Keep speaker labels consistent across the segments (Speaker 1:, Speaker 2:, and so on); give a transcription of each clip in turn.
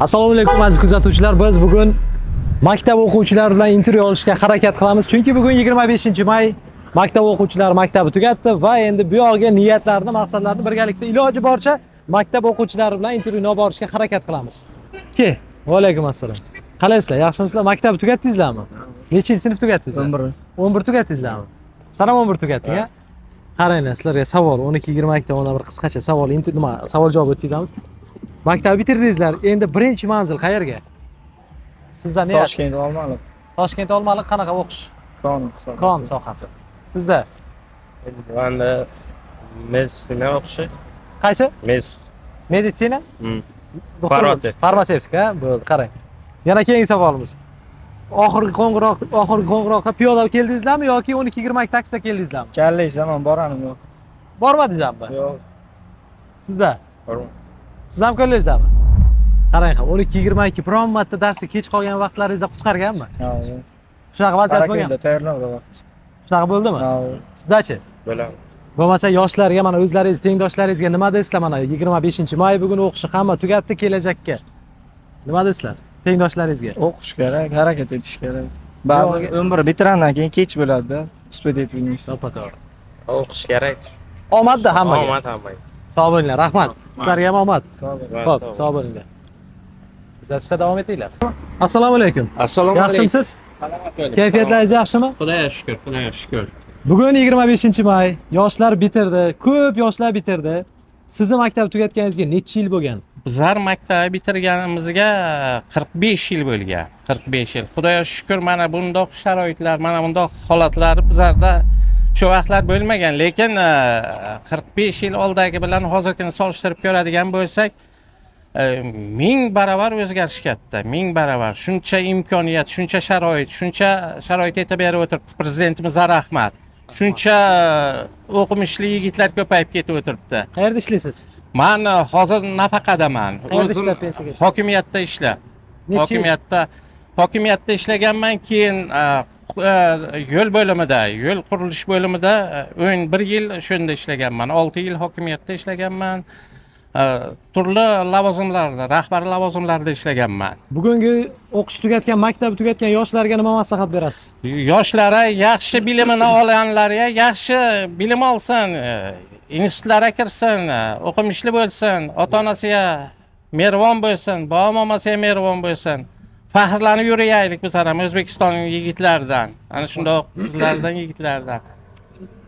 Speaker 1: Assalomu alaykum, aziz kuzatuvchilar. Biz bugun maktab o'quvchilari bilan intervyu olishga harakat qilamiz. Chunki bugun 25-may, maktab o'quvchilari maktabi tugatdi va endi bu yog'iga niyatlarini, maqsadlarini birgalikda iloji boricha maktab o'quvchilari bilan intervyuni olib borishga harakat qilamiz. Ke, va alaykum assalom. Qalaysizlar? Yaxshimisizlar? Maktabni tugatdingizlarmi? Nechinchi sinf tugatdingizlar?
Speaker 2: 11.
Speaker 1: 11 tugatdingizlarmi? San ham 11 tugatding, a? Qaranglar, sizlarga savol 12:22 ta ona bir qisqacha savol, nima, savol javob o'tkazamiz. Maktab bitirdingizlar, endi birinchi manzil qayerga? Sizda niyat?
Speaker 2: Toshkent, Olmaliq.
Speaker 1: Toshkent, Olmaliq, qanaqa o'qish?
Speaker 2: Kon sohasi.
Speaker 1: Kon sohasi. Sizda?
Speaker 3: Manda meditsina o'qishi.
Speaker 1: Qaysi?
Speaker 3: Med.
Speaker 1: Meditsina?
Speaker 3: Hmm.
Speaker 1: Doktor-
Speaker 3: Farmatsevtika.
Speaker 1: Farmatsevtika, ha? Bo'ldi, qarang. Yana keyingi savolimiz. Oxirgi qo'ng'iroqqa piyoda keldingizlarmi yoki 12:22 taksida keldingizlarmi?
Speaker 2: Kalla zaman boranim yo'q.
Speaker 1: Bormadingizmi?
Speaker 2: Yo'q.
Speaker 1: Sizda?
Speaker 3: Bormi?
Speaker 1: Siz ham kollejdami? Qarang, ham 12:22 biron marta darsga kech qolgan vaqtlaringizda qutqarganmi?
Speaker 2: Yo'q.
Speaker 1: Shunaqa vaziyat bo'lganmi?
Speaker 2: Harakatda tayyorlanadi vaqt.
Speaker 1: Shunaqa bo'ldimi?
Speaker 2: Yo'q.
Speaker 1: Sizdachi?
Speaker 3: Bo'ladi.
Speaker 1: Bo'lmasa yoshlarga, mana o'zlaringiz tengdoshlaringizga nima deysizlar? Mana 25-may bugun o'qishi hamma tugatdi kelajakka. Nima deysizlar tengdoshlaringizga?
Speaker 2: O'qish kerak, harakat etish kerak. Baribir 11 bitirandan keyin kech bo'ladi-da. Успеть etib bilmaysiz.
Speaker 1: To'ppa-to'g'ri.
Speaker 3: O'qish kerak.
Speaker 1: Omadda hammaga.
Speaker 3: Omad hammaga.
Speaker 1: Sog' bo'linglar, rahmat. Sizlarga ham omad.
Speaker 2: Sog' bo'ling.
Speaker 1: Xo'p, sog' bo'linglar. Kuzatishda davom etinglar. Assalomu alaykum.
Speaker 4: Assalomu alaykum.
Speaker 1: Yaxshimisiz?
Speaker 4: Salomat bo'ling.
Speaker 1: Kayfiyatlaringiz yaxshimi?
Speaker 4: Xudoga shukur, Xudoga shukur.
Speaker 1: Bugun 25-may, yoshlar bitirdi, ko'p yoshlar bitirdi. Sizni maktab tugatganingizga necha yil bo'lgan?
Speaker 4: Bizlar maktab bitirganimizga 45 yil bo'lgan. 45 yil. Xudoga shukur, mana bundoq sharoitlar, mana bundoq holatlar bizlarda shu vaqtlar bo'lmagan, lekin 45 yil oldagi bilan hozirgini solishtirib ko'radigan bo'lsak, ming baravar o'zgarish katta, ming baravar. Shuncha imkoniyat, shuncha sharoit, shuncha sharoit etib berib o'tiribdi prezidentimizga rahmat. Shuncha o'qimishli yigitlar ko'payib ketib o'tiribdi.
Speaker 1: Qayerda ishlaysiz?
Speaker 4: Man hozir nafaqadaman.
Speaker 1: Qayerda
Speaker 4: O'zim
Speaker 1: ishlab pensiyaga chiqdingiz?
Speaker 4: Hokimiyatda ishlab.
Speaker 1: Necha yil?
Speaker 4: Hokimiyatda ishlaganman, keyin yo'l bo'limida, yo'l qurilish bo'limida 11 yil shunda ishlaganman. 6 yil hokimiyatda ishlaganman. Turli lavozimlarda, rahbar lavozimlarida ishlaganman.
Speaker 1: Bugungi o'qish tugatgan, maktab tugatgan yoshlarga nima maslahat berasiz?
Speaker 4: Yoshlara yaxshi bilimini olganlarga yaxshi bilim olsin, institutlarga kirsin, o'qimishli bo'lsin, ota onasiga mehribon bo'lsin, bobo momasiga mehribon bo'lsin. Faxrlanib yuraylik bizlar ham O'zbekiston yigitlaridan, ana shundoq qizlardan, yigitlardan.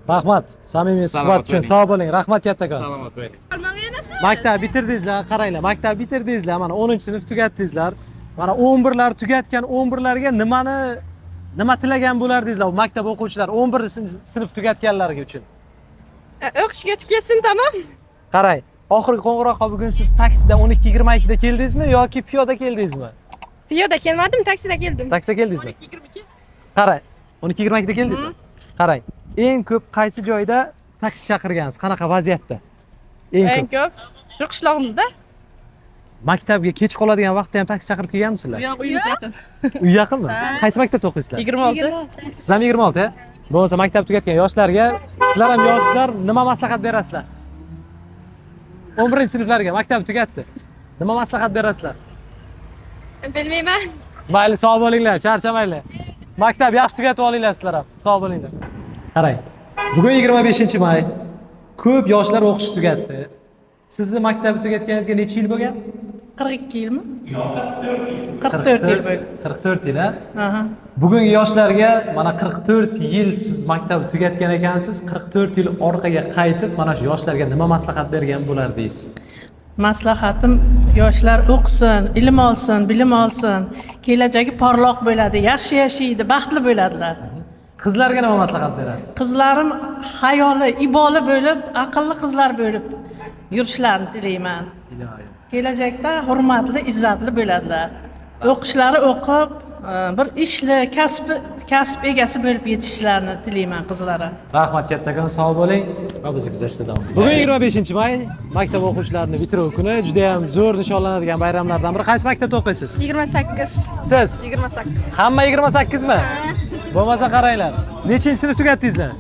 Speaker 1: Rahmat, samimiy suhbat
Speaker 4: Salomat
Speaker 1: uchun.
Speaker 4: bo'ling.
Speaker 1: Sog' bo'ling. Rahmat kattakon.
Speaker 4: Salomat bo'ling.
Speaker 1: Maktab bitirdingizlar, qaranglar, maktab bitirdingizlar, mana 10-sinf tugatdingizlar. Mana 11lar tugatgan 11larga nima tilagan bo'lardingizlar maktab o'quvchilari 11 sinf tugatganlarga uchun?
Speaker 5: O'qishga o'tib ketsin, tamom.
Speaker 1: Qarang, oxirgi qo'ng'iroqqa bugun siz taksida 12:22 da keldingizmi yoki piyoda keldingizmi?
Speaker 5: Piyoda kelmadim, taksida keldim.
Speaker 1: Taksida keldingizmi? Qarang, 12:22 da keldingizmi? Qarang, eng ko'p qaysi joyda taksi chaqirgansiz? Qanaqa vaziyatda? Eng
Speaker 6: Eng
Speaker 1: ko'p.
Speaker 6: ko'p shu qishlog'imizda.
Speaker 1: Maktabga kech qoladigan vaqtda ham taksi chaqirib kelganmisizlar?
Speaker 6: Yo'q, uyimiz yaqin.
Speaker 1: Uy yaqinmi? Qaysi maktabda o'qiysizlar?
Speaker 6: 26.
Speaker 1: Siz ham 26, a? Bo'lmasa maktab tugatgan yoshlarga, sizlar ham yoshlar, nima maslahat berasizlar? 11 sinflarga maktab tugatdi. Nima maslahat berasizlar?
Speaker 5: Bilmayman.
Speaker 1: Mayli, sog' bo'linglar, charchamanglar. Maktab yaxshi tugatib olinglar sizlar ham. Sog' bo'linglar. Qarang. Bugun 25-may. Ko'p yoshlar o'qish tugatdi. Sizni maktabni tugatganingizga necha yil bo'lgan?
Speaker 6: 42 yilmi? Yo'q, 44 yil. 44 yil bo'ldi.
Speaker 1: 44 yil, a?
Speaker 6: Aha.
Speaker 1: Bugungi yoshlarga mana 44 yil siz maktab tugatgan ekansiz, 44 yil orqaga qaytib mana shu yoshlarga nima maslahat bergan bo'lardingiz?
Speaker 6: Maslahatim, yoshlar o'qisin, ilm olsin, bilim olsin. Kelajagi porloq bo'ladi, yaxshi yashaydi, baxtli bo'ladilar.
Speaker 1: Qizlarga nima maslahat berasiz?
Speaker 6: Qizlarim hayoli, iboli bo'lib, aqlli qizlar bo'lib yurishlarini tilayman.
Speaker 1: Iloyim.
Speaker 6: Kelajakda hurmatli, izzatli bo'ladilar. O'qishlari o'qib, bir ishli, kasb egasi bo'lib yetishishlarini tilayman qizlara.
Speaker 1: Rahmat kattakon, sog' bo'ling va bizni kuzatishda davom eting. Bugun 25-may, maktab o'quvchilarini bitiruv kuni, juda ham zo'r nishonlanadigan bayramlardan biri. Qaysi maktabda o'qiysiz?
Speaker 5: 28.
Speaker 1: Siz?
Speaker 5: 28.
Speaker 1: Hamma 28 mi? Bo'lmasa qaranglar. Nechinchi sinf tugatdingizlar?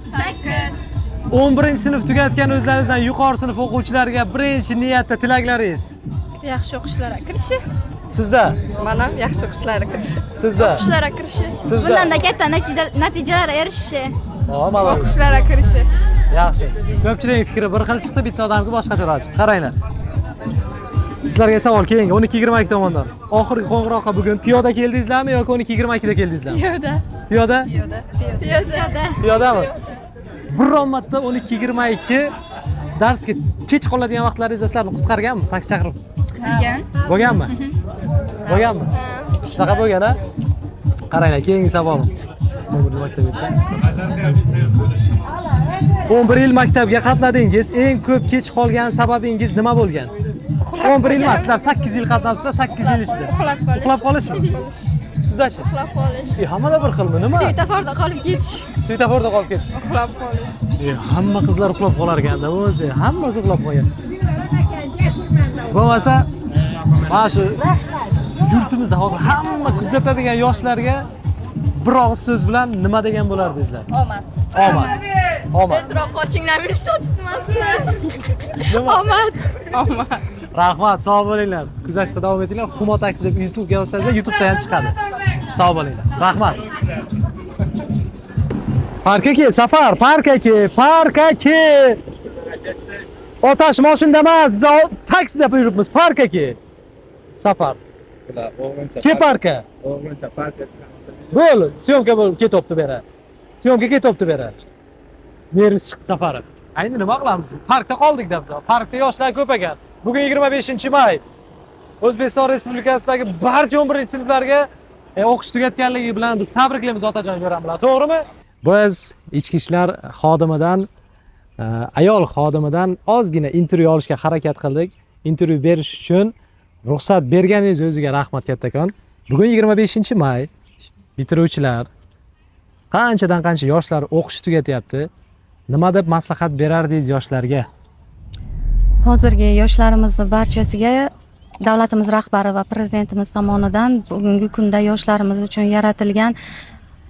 Speaker 5: 8.
Speaker 1: 11 sinf tugatgan o'zlaringizdan yuqori sinf o'quvchilariga birinchi niyatda tilaklaringiz?
Speaker 5: Yaxshi o'qishlarga kirishi.
Speaker 1: Sizda?
Speaker 5: Manam yaxshi o'qishlarga kirishi.
Speaker 1: Sizda?
Speaker 5: O'qishlarga kirishi.
Speaker 1: Sizda?
Speaker 5: Bundanda katta natijalarga erishishi.
Speaker 1: O, молодец.
Speaker 5: O'qishlarga kirishi.
Speaker 1: Yaxshi. Ko'pchilikning fikri bir xil chiqdi, bitta odamga boshqacharoq chiqdi. Qaranglar. Sizlarga savol keyingi 12:22 tomondan. Oxirgi qo'ng'iroqqa bugun piyoda keldingizlarmi yoki 12:22 da keldingizlarmi?
Speaker 5: Piyoda.
Speaker 1: Piyoda?
Speaker 5: Piyoda. Piyoda.
Speaker 1: Piyodami? Biron marta 12:22 darsga kech qoladigan vaqtlaringizda sizlarni qutqarganmi? Taksi chaqirib
Speaker 5: Bo'lgan.
Speaker 1: bo'lganmi? Bo'lganmi? Shunaqa bo'lgan, a? Qaranglar, keyingi savolim. 11 yil maktabgacha. 11 yil maktabga qatnadingiz. Eng ko'p kech qolgan sababingiz nima bo'lgan? 11 yil emas, sizlar 8 yil qatnabsizlar, 8 yil ichida.
Speaker 5: Uxlab qolish.
Speaker 1: Uxlab qolishmi? Sizdachi?
Speaker 5: Uxlab qolish.
Speaker 1: Hammada bir xilmi, nima?
Speaker 5: Svetoforda qolib ketish.
Speaker 1: Svetoforda qolib ketish.
Speaker 5: Uxlab qolish.
Speaker 1: Hamma qizlar uxlab qolar ekanda o'zi, hammasi uxlab qolgan. Bo'lmasa, mana shu yurtimizda hozir hamma kuzatadigan yoshlarga bir og'iz so'z bilan nima degan bo'lardingizlar?
Speaker 5: Omad.
Speaker 1: Omad. Omad.
Speaker 5: Tezroq qochinglar, milisa tutmasin.
Speaker 1: Nima?
Speaker 5: Omad. Omad.
Speaker 1: Rahmat, sog' bo'linglar. Kuzatishda davom etinglar. Humo taksi deb YouTube'ga yozsangizlar, YouTube'da ham chiqadi. Sog' bo'linglar. Rahmat. Parkka kel, Safar, parkka kel, parkka kel. Otash mashinada emas, biz taksida yuribmiz. Parkka kel. Safar. Ke parkka. Bo'l, syomka bo'lib ketyapti bera. Syomka ketyapti bera. Nervisi chiqdi Safari. Endi nima qilamiz? Parkda qoldik-da biz. Parkda yoshlar ko'p ekan. Bugun 25-may. O'zbekiston Respublikasidagi barcha 11-sinflarga o'qish tugatganligi bilan biz tabriklaymiz otajon jo'ram bilan. To'g'rimi? Biz ichki ishlar xodimidan, ayol xodimidan ozgina intervyu olishga harakat qildik. Intervyu berish uchun ruxsat berganingiz o'ziga rahmat kattakon. Bugun 25-may. Bitiruvchilar, qanchadan qancha yoshlar o'qish tugatyapti. Nima deb maslahat berardingiz yoshlarga?
Speaker 7: Hozirgi yoshlarimizni barchasiga davlatimiz rahbari va prezidentimiz tomonidan bugungi kunda yoshlarimiz uchun yaratilgan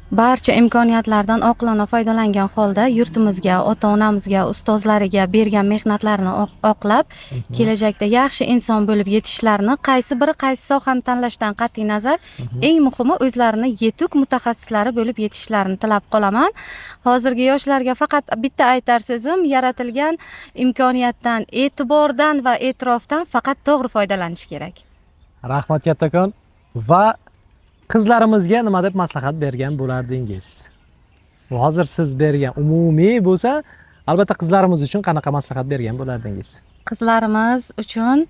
Speaker 7: barcha imkoniyatlardan oqilona foydalangan holda yurtimizga, ota-onamizga, ustozlariga bergan mehnatlarini oqlab, kelajakda yaxshi inson bo'lib yetishishlarini, qaysi biri qaysi sohani tanlashdan qat'iy nazar, eng muhimi o'zlarini yetuk mutaxassislari bo'lib yetishishlarini tilab qolaman. Hozirgi yoshlarga faqat bitta aytar so'zim, yaratilgan imkoniyatdan, e'tibordan va e'tirofdan faqat to'g'ri foydalanish kerak.
Speaker 1: Rahmat kattakon. Va qizlarimizga nima deb maslahat bergan bo'lardingiz? Bu hozir siz bergan umumiy bo'lsa, albatta qizlarimiz uchun qanaqa maslahat bergan bo'lardingiz?
Speaker 7: Qizlarimiz uchun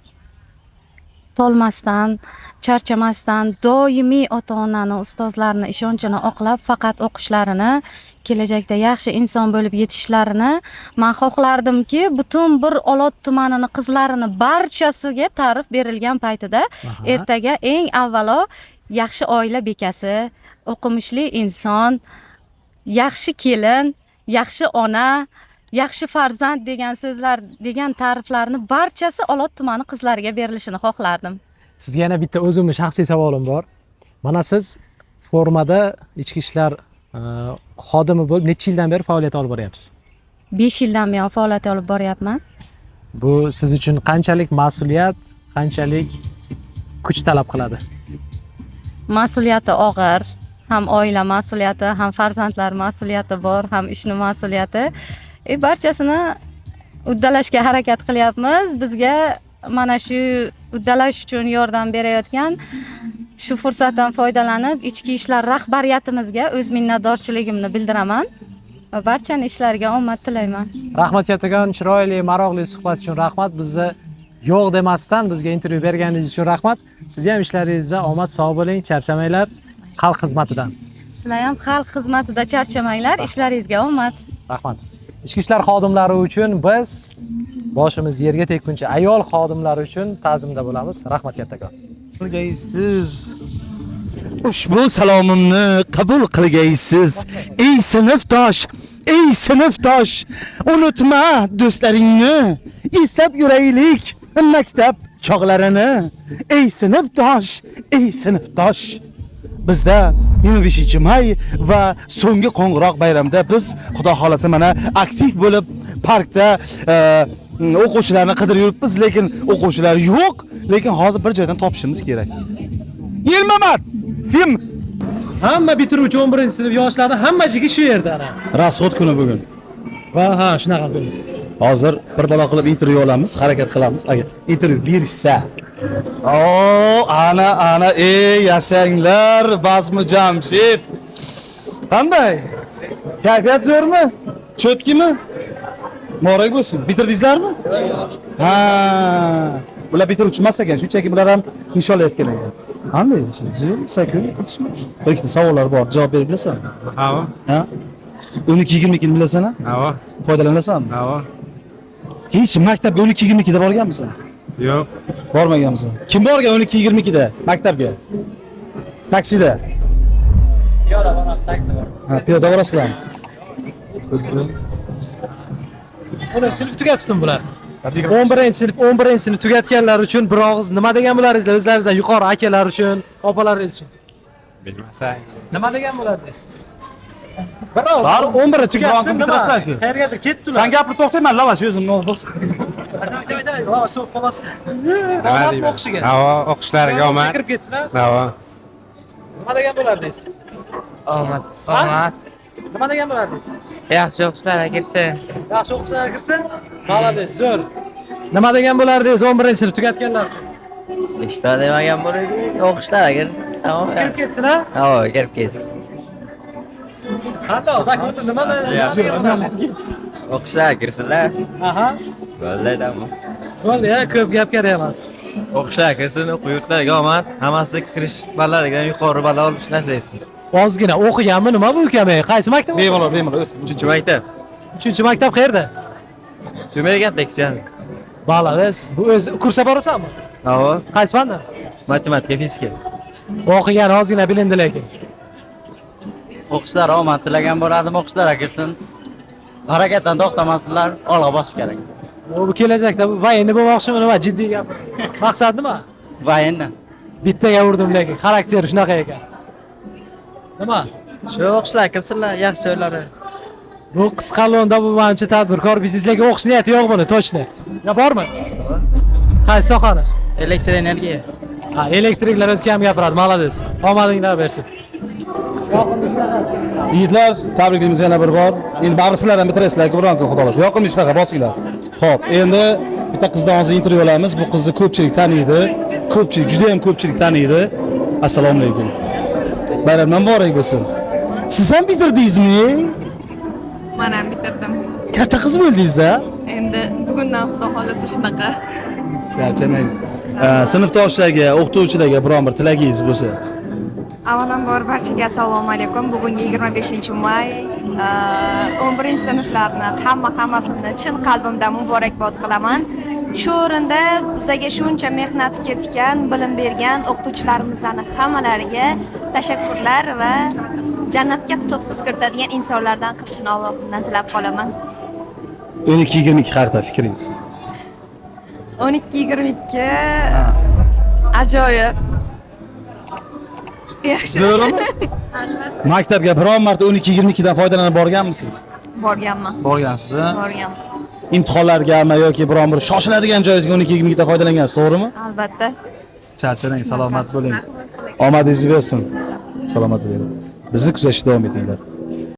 Speaker 7: tolmasdan, charchamasdan, doimiy ota-onani, ustozlarni ishonchini oqlab, faqat o'qishlarini, kelajakda yaxshi inson bo'lib yetishishlarini men xohlardimki, butun bir Olot tumanini qizlarini barchasiga ta'rif berilgan paytida ertaga eng avvalo yaxshi oila bekasi, o'qimishli inson, yaxshi kelin, yaxshi ona, yaxshi farzand degan so'zlar, degan ta'riflarni barchasi Olot tumani qizlariga berilishini xohlardim.
Speaker 1: Sizga yana bitta o'zimni shaxsiy savolim bor. Mana siz formada ichki ishlar xodimi bo'lib necha yildan beri faoliyat olib boryapsiz?
Speaker 7: 5 yildan buyon faoliyat olib boryapman.
Speaker 1: Bu siz uchun qanchalik mas'uliyat, qanchalik kuch talab qiladi?
Speaker 7: Mas'uliyati og'ir, ham oila mas'uliyati, ham farzandlar mas'uliyati bor, ham ishni mas'uliyati. Barchasini uddalashga harakat qilyapmiz. Bizga mana shu uddalash uchun yordam berayotgan, shu fursatdan foydalanib ichki ishlar rahbariyatimizga o'z minnatdorchiligimni bildiraman va barchani ishlariga omad tilayman.
Speaker 1: Rahmat kattakon, chiroyli, maroqli suhbat uchun rahmat. Bizni yo'q demasdan bizga intervyu berganingiz uchun rahmat. Sizga ham ishlaringizda omad, sog' bo'ling, charchamanglar. Xalq xizmatidan.
Speaker 7: Sizlar ham xalq xizmatida charchamanglar, ishlaringizga omad.
Speaker 1: Rahmat. Ichki ishlar xodimlari uchun biz boshimiz yerga tekkuncha ayol xodimlari uchun ta'zimda bo'lamiz. Rahmat kattakon.
Speaker 8: Qilgaysiz. Ushbu salomimni qabul qilgaysiz. Ey sinfdosh, ey sinfdosh, unutma do'stlaringni, eslab yuraylik maktab chog'larini. Ey sinfdosh, ey sinfdosh. Bizda 25-may va so'nggi qo'ng'iroq bayramida biz Xudo xolasa mana aktiv bo'lib parkda O'quvchilarni qidirib yuribmiz, lekin o'quvchilar yo'q. Lekin hozir bir joydan topishimiz kerak. Yelmamat! Sen
Speaker 1: Hamma bitiruvchi 11-sinf yoshlarni hammasiga shu yerda ana.
Speaker 8: Rasxod kuni bugun.
Speaker 1: Va ha, shunaqa kun.
Speaker 8: Hozir bir balo qilib intervyu olamiz, harakat qilamiz. Agar intervyu berishsa. O, ana, ana, ey yashanglar, Bazmi Jamshid. Qanday? Kayfiyat zo'rmi? Cho'tkimi? Muborak bo'lsin. Bitirdingizlarmi? Ha, bular bitiruvchi emas ekan, shunchaki bular ham nishonlayotgan ekan. Qanday? Zo'r, sakun, tinchmi? Bir ikkita savollar bor, javob berib bilasanmi?
Speaker 3: Ha.
Speaker 8: Ha? 12:22 ni bilasan-a?
Speaker 3: Ha.
Speaker 8: Foydalanasanmi?
Speaker 3: Ha.
Speaker 8: Hech maktabga 12:22 da borganmisan?
Speaker 3: Yo'q.
Speaker 8: Bormaganmisan. Kim borgan 12:22 da maktabga? Taksida.
Speaker 1: Piyoda boramiz, taksida.
Speaker 8: Ha, piyoda borasizlarmi?
Speaker 1: 10 sinf tugatibdim bular. 11-sinf, 11-sinf tugatganlar uchun bir og'iz nima degan bo'laringizlar o'zlaringizdan yuqori akalar uchun, opalaringiz uchun?
Speaker 3: Bilmasang.
Speaker 1: Nima degan bo'lardingiz? Bir og'iz.
Speaker 8: Bari
Speaker 1: 11 tugatdi,
Speaker 8: biron
Speaker 1: nima?
Speaker 8: bitirasizlar-ku.
Speaker 1: Qayergadir ketdilar.
Speaker 8: Sen gapirib to'xtay, man lavash o'zim nima bo'lsa.
Speaker 1: Давай, давай, давай, lavash so'rib qolmasin. Omadmi o'qishiga?
Speaker 3: Ha, o'qishlariga omad.
Speaker 1: Kirib ketsin, ha?
Speaker 3: Ha.
Speaker 1: Nima degan bo'lardingiz?
Speaker 9: Omad.
Speaker 1: Ha?
Speaker 9: Omad.
Speaker 1: Nima degan bo'lardingiz?
Speaker 9: Yaxshi o'qishlarga kirsin.
Speaker 1: Yaxshi o'qishlarga kirsin. Молодец, zo'r. Nima degan bo'lardingiz 11-sinf tugatganlar uchun?
Speaker 9: Ishda demagan bo'ladi. O'qishlarga kirsin. Tamom.
Speaker 1: Kirib ketsin, ha?
Speaker 9: Ha, kirib ketsin.
Speaker 1: Qandoq, zakonni nima degan bo'lardingiz?
Speaker 3: O'qishlarga kirsinlar.
Speaker 1: Aha.
Speaker 3: Bo'ldi, tamom.
Speaker 1: Bo'ldi, ya, ko'p gap kerak emas.
Speaker 2: O'qishlarga kirsin, o'quv yurtlariga omad, hammasi kirish ballariga yuqori ball olish nasib etsin.
Speaker 1: Ozgina o'qiganmi nima bu ukam? Ey? Qaysi maktab?
Speaker 8: Bemalol, bemalol. O't.
Speaker 2: 3-maktab.
Speaker 1: 3-maktab qayerda?
Speaker 2: Shumergan tekshani.
Speaker 1: Молодец. Bu o'zi kursga borasanmi?
Speaker 2: Ha,
Speaker 1: Qaysi fandan?
Speaker 2: matematika, fizika.
Speaker 1: O'qigan ozgina bilindi lekin.
Speaker 9: O'qishlar omad tilagan bo'lardim, o'qishlarga kirsin. Harakatdan to'xtamasinlar, olg'a bosish kerak.
Speaker 1: Bu kelajakda bu военный bo'lmoqchimi nima? Jiddiy gap. Maqsad nima?
Speaker 9: Va endi
Speaker 1: Bittaga urdim lekin xarakteri shunaqa ekan. Nima?
Speaker 2: Shu o'qishlarga kirsinlar, yaxshi joylari.
Speaker 1: Bu qisqa lo'nda bu manimcha tadbirkor bizneslarga o'qish niyati yo'q buni, точно. Yo bormi? Qaysi sohani?
Speaker 2: Elektr energiya.
Speaker 1: Ha, elektriklar o'zi kam gapiradi, молодец. Omadinglar bersin.
Speaker 8: Yigitlar, tabriklaymiz yana bir bor. Endi baribir sizlar ham bitirasizlar, biron kun xudo xohlasa. Yoqimli ishlarga bosinglar. Xo'p, endi bitta qizdan hozir intervyu olamiz. Bu qizni ko'pchilik taniydi. Ko'pchilik, juda ham ko'pchilik taniydi. Assalomu alaykum. Bayram muborak bo'lsin. Siz ham bitirdingizmi?
Speaker 5: Man ham bitirdim.
Speaker 8: Katta qiz bo'ldingiz-da.
Speaker 5: Endi bugundan xudo xohlasa shunaqa.
Speaker 8: Charchamang. Sinfdoshlarga, o'qituvchilarga biron bir tilagingiz bo'lsa.
Speaker 5: Avvalambor barchaga assalomu alaykum. Bugun 25-may. 11-sinflarni hammasini chin qalbimdan muborakbod qilaman. Shu o'rinda bizaga shuncha mehnat ketgan, bilim bergan o'qituvchilarimizni hammalariga tashakkurlar va jannatga hisobsiz kiritadigan insonlardan qilishini Allohimdan tilab qolaman.
Speaker 8: 12:22 haqida fikringiz.
Speaker 5: 12:22 ajoyib. Yaxshi.
Speaker 8: Zo'rmi? Maktabga biron marta 12:22 dan foydalanib borganmisiz?
Speaker 5: Borganman.
Speaker 8: Borgansiz, a?
Speaker 5: Borganman.
Speaker 8: Imtihonlargami yoki biron bir shoshiladigan joyingizga 12:22 dan foydalangansiz, to'g'rimi?
Speaker 5: Albatta.
Speaker 8: Charchamang, salomat bo'ling. Omadingizni bersin. Salomat bo'ling. Bizni kuzatishda davom etinglar.